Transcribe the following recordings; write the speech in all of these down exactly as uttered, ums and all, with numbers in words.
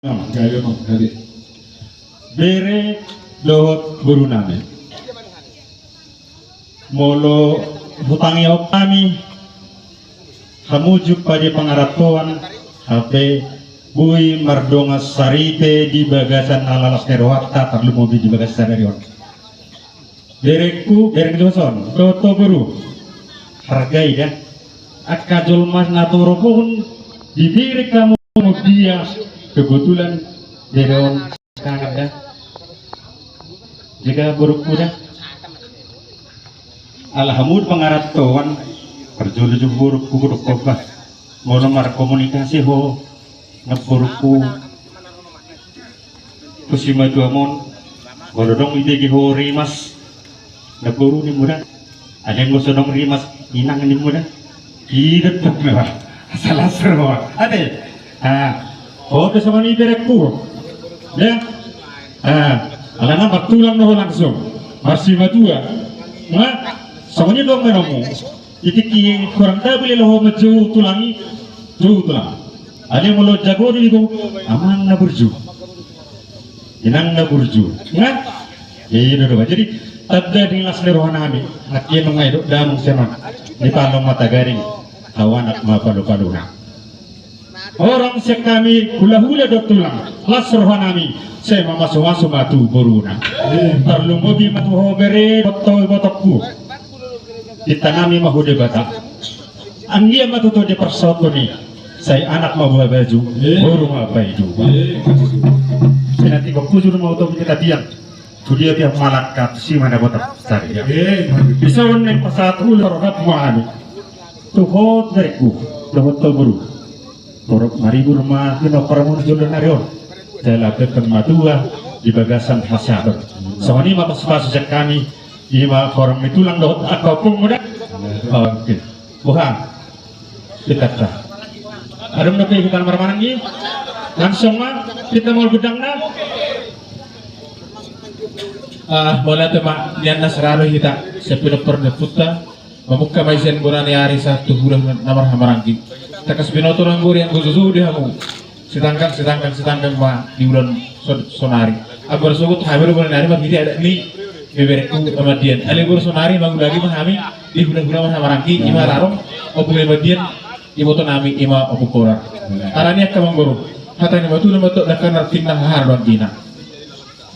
Gabe, Bang, gabe. Bere dohot boru nami. Molo hutangihon hami hamu jumpang di pangarantoan, hape boi mardongan sarite di bagasan ala las ni rohanta, tarlumobi di bagasan sadari on. Berengku, bereng Joson, dohot ho boru. Hargai da. Angka jolma na torop on dibere hamu dia kebetulan bere on. Kangen da. Jaga borungku da. Ala hamu di pangarantoan, parjolo jo borungku, borungku bah. Molo markomunikasi ho, na borungku. Tu simatuam on, molo dong dibege ho rimas, na boru nimmu da. Alai anggo so dong rimas, inang nimmu da. Ido tong na. Salah seru. Ate. Ah. Ho pe songon i berengku. Ya. Ah. Alana martulang do ho langsung. Marsimatua. Nga. Songon i dong menomu. Di tingki hurang dabu lelo ho manjou tulang i. Jou tulang. Alai molo jago do igo. Amang na burju. Inang na burju. Nga. Ido do. Jadi tanda ni las ni roha nami. Nangkin nunga ido damang sian on. Ni palong mata garing. Au anak ma palu-paluna. Horong sian hami hulahula dohot tulang. Las roha nami. Sai mamasu-masu ma tu boruna. Tarlumobi ma tu ho bere dohot ho ibotongku. Pinta nami ma tu Debata. Anggiat ma tutu diparsaut hami. Sai anak ma buha baju. Boru ma paidua. Sai na tingkos hujur ma tu topi ni tapian. Tu dia pe malangka, tu si ma na botap sari. Bisa on naeng pasahat ulaon rap ma hami. Tu ho berengku, dohot ho boru. Torop maribur ma hinompar muna jolo nari on. Jala pepeng matua di bagasan hasadon. Songon i ma pasu-pasu sian hami, i ma horong ni tulang dohot angka ompungmu da. Oke. Boha. Pinta ta. Adong dope hita na marhahamaranggi. Langsung ma, pinta mangolu gondangna. Ah, mauliate ma, nian na seralu hita, sian pinompar ni ompunta, mamungka ma i sian bona ni ari sahat tu hula na marhahamaranggi. Tangkas binoto nang gori anggo sude hamu. Sitanggang, sitanggang, sitanggang ma di ulaon so-, sonari. Anggo ra sogot hami do bona ni ari marhite adat ni beberengku Amandian. Alai anggo sonari mangulagi ma hami di hula-hula marhahamaranggi, i ma Larong, Ompu Amandian, iboto nami i ma Ompu Korar. Alani angka amangboru, hata ni matua ma tong dangka na tinggal hahana do anggina.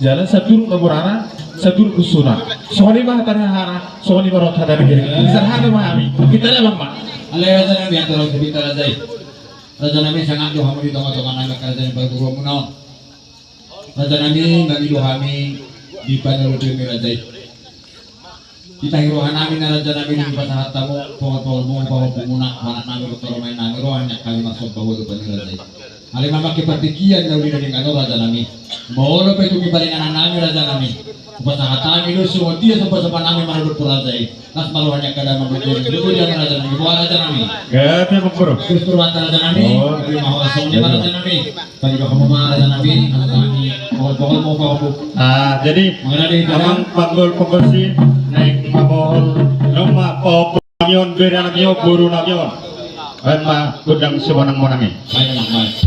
Jala saturut na gorana, saturut dosona. Songon i ma hata ni hahana, songon i ma dohot hata ni bere. Bisa hata ma hami. Pinta damang ma. Alai raja nami, antara pinta raja i. Raja nami, sangap do hamu di tonga-tonga nami, raja nami, paguruonmuna on. Raja nami, mangido hami di pangidoan ni raja i. Ditahi roha nami na raja nami, dipasahat hamu pahompu-, pahompumuna, anak nami, dohot parumaen nami, roha ni angka i marsomba tu adopan ni raja i. Alai mamangke partingkian na uli na denggan on raja nami. Molo pe tung i paringanan nami raja nami, hupasahat hami do songon dia somba-somba nami manang dohot tu raja i. Las ma roha ni angka damang dohot boru, dohot boru ni raja nami, boha raja nami. Gabe ma boru. Gus Purwanta raja nami. Oh, terima kasih. Songon i ma raja nami. Panido hamu ma raja nami, anu tangan ni pohon-pohon mau pahompu. Ah, jadi mangaradei amang panggol pengkosi naeng mabohol nunga pahompu nami on, bere nami on, boru nami on. Baen ma gondang simonang-monang i. Baik, baik.